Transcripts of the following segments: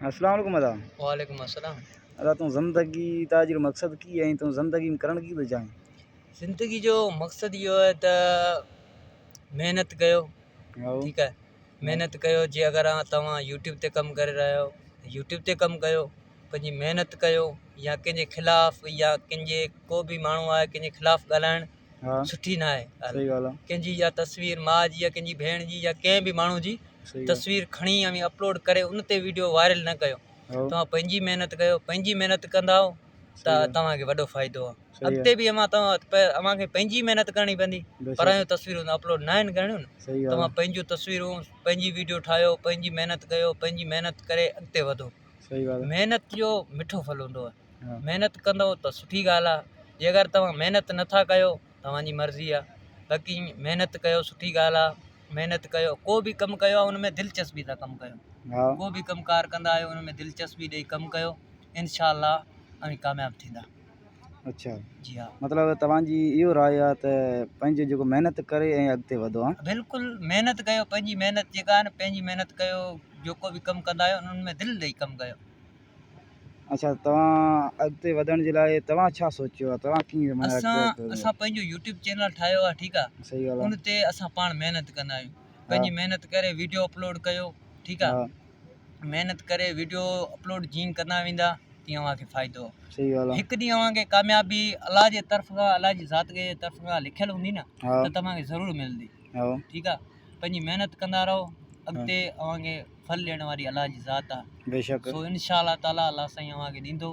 اسلام عليڪم ادا. وعليڪم السلام. ادا تون زندگي تا جو مقصد ڪي ۽ تون زندگي ۾ ڪرڻ ڪي ٿو چاهين؟ زندگي جو مقصد اهو آهي ته محنت ڪيو ٺيڪ آهي محنت ڪيو جي اگر توهان يوٽيوب تي ڪم ڪري رهيا آهيو ته يوٽيوب تي ڪم ڪيو پنهنجي محنت ڪيو يا ڪنهن جي خلاف يا ڪنهن جي ڪو به ماڻهو آهي ڪنهن جي خلاف ڳالهائڻ سٺي نه آهي ڪنهن جي يا تصوير ماء جي يا ڪنهن جي ڀيڻ جي يا ڪنهن به ماڻهو جي تصوير کڻي اوهين اپلوڊ ڪري ان تي ويڊيو وائرل نه ڪيو توهان پنهنجي محنت ڪيو پنهنجي محنت ڪندائو ته توهان کي وڏو فائدو آهي اڳتي به اوهان توهان کي پنهنجي محنت ڪرڻي پوندي پرايون تصويرون اپلوڊ نه آهن ڪرڻيون توهان پنهنجون تصويرون پنهنجي ويڊيو ٺاهيو پنهنجي محنت ڪيو پنهنجي محنت ڪري اڳتي وڌو محنت جو مٺو ڦل هوندو آهي محنت ڪندو ته سٺي ڳالهه آهي جي اگر توهان محنت نٿا ڪيو توهان جي مرضي آهي باقي محنت ڪيو سٺي ڳالهه آهي محنت ڪيو ڪو به ڪم ڪيو آهي ان ۾ دلچسپي سان ڪم ڪيو ڪو به ڪم ڪار ڪندا آهيو ان ۾ دلچسپي ڏئي ڪم ڪيو انشاء الله اوهين ڪامياب ٿيندا. اڇا جي ها. مطلب توهان جي اهو راء آهي ته پنهنجي جيڪو محنت ڪري ۽ اڳتي وڌو ها. بلڪل محنت ڪيو پنهنجي محنت جيڪا آهي نه پنهنجي محنت ڪيو جيڪو به ڪم ڪندا آهيو ان ۾ دل ڏئي ڪم ڪيو. اڇا توهان اڳتي وڌڻ جي لاء توهان ڇا سوچيو آهي توهان ڪيئن معنيٰ اڳتي اسان وڌندو؟ اسان پنهنجو يوٽيوب چينل ٺاهيو آهي ٺيڪ آهي صحيح ڳالهه ان آهي تي اسان پاڻ محنت ڪندا آهيون پنهنجي محنت ڪري ويڊيو اپلوڊ ڪيو ٺيڪ آهي محنت ڪري ويڊيو اپلوڊ جيئن ڪندا ويندا تيئن اوهان کي فائدو صحيح ڳالهه آهي هڪ ڏينهن اوهان کي ڪاميابي الله جي طرف کان الله جي ذات جي طرف کان لکيل هوندي نه ته توهان کي ضرور ملندي ٺيڪ آهي پنهنجي محنت ڪندا رهو اڳتي اوهان کي ڦل ڏيڻ واري الله جي ذات آ بيشڪ سو انشاء الله تعالي الله سائين اوهان کي ڏيندو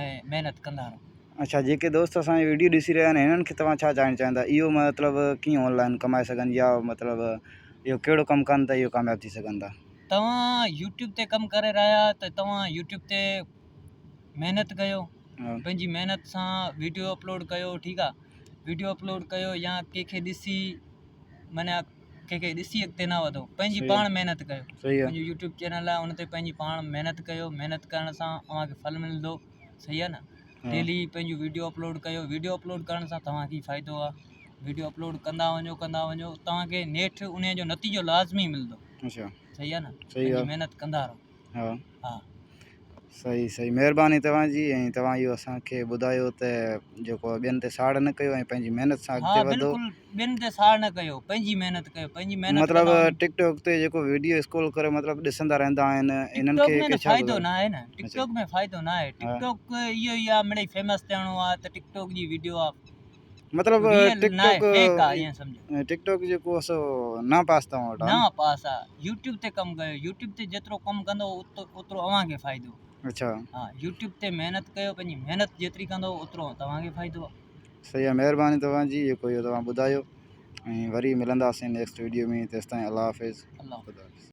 ۽ محنت ڪندا رهو. اڇا جيڪي دوست اسان جي ويڊيو ڏسي رهيا آهن هنن کي توهان ڇا چاهڻ چاهيندا اهو مطلب ڪيئن آن لائن ڪمائي سگهن يا مطلب اهو ڪهڙو ڪم ڪن ته اهو ڪامياب ٿي سگهن ٿا. توهان يوٽيوب تي ڪم ڪري رهيا آهيو ته توهان يوٽيوب تي محنت ڪيو پنهنجي محنت سان ويڊيو اپلوڊ ڪيو ٺيڪ آ ويڊيو اپلوڊ ڪيو يا ڪنهن کي ڏسي معنيٰ ڪنهن کي ڏسي اڳتي نه وڌو پنهنجي پاڻ محنت ڪيو پنهنجو يوٽيوب چينل آهي ان تي پنهنجي پاڻ محنت ڪيو محنت ڪرڻ سان اوهان کي ڦل ملندو صحيح آهي نه ڊيلي پنهنجو ويڊيو اپلوڊ ڪيو ويڊيو اپلوڊ ڪرڻ سان توهان کي فائدو آهي ويڊيو اپلوڊ ڪندا وڃو ڪندا وڃو توهان کي نيٺ ان جو نتيجو لازمي ملندو صحيح آهي نه پنهنجي محنت ڪندا رهو ها. صحيح صحيح مهرباني توهان جي ۽ توهان اهو اسان کي ٻڌايو ته جيڪو ٻين تي ساڙ نه ڪيو ۽ پنهنجي محنت سان ها اڳتي وڌو. بلڪل ٻين تي ساڙ نه ڪيو پنهنجي محنت ڪيو پنهنجي محنت مطلب ڪندا وڃو. ٽڪ ٽاڪ تي جيڪو ويڊيو اسڪرول ڪري مطلب ڏسندا رهندا آهن ٽڪ انهن ٽاڪ کي ۾ ڪي ته ڇا فائدو گذارو نه آهي نه ٽڪ ٽاڪ ۾ فائدو نه آهي ٽڪ ٽاڪ اهو ئي آهي مڙئي فيمس ٿيڻو آهي ته ٽڪ ٽاڪ جي ويڊيو آهي مطلب ريئل ٽڪ نه آهي ٽاڪ فيڪ آهي ائين سمجهو. ٽڪ ٽاڪ جيڪو سو نا پاس توهان وٽ آهي نا پاس آهي يوٽيوب تي ڪم ڪيو يوٽيوب تي جيترو ڪم ڪندو اوترو اوهان کي فائدو. اڇا. ها يوٽيوب تي محنت ڪيو پنهنجي محنت جيتري ڪندو اوترو توهان کي فائدو آهي. صحيح آهي مهرباني توهان جي جيڪو اهو توهان ٻڌايو ۽ وري ملنداسين نيڪسٽ ويڊيو ۾ تيستائين الله حافظ الله حافظ. خدا حافظ.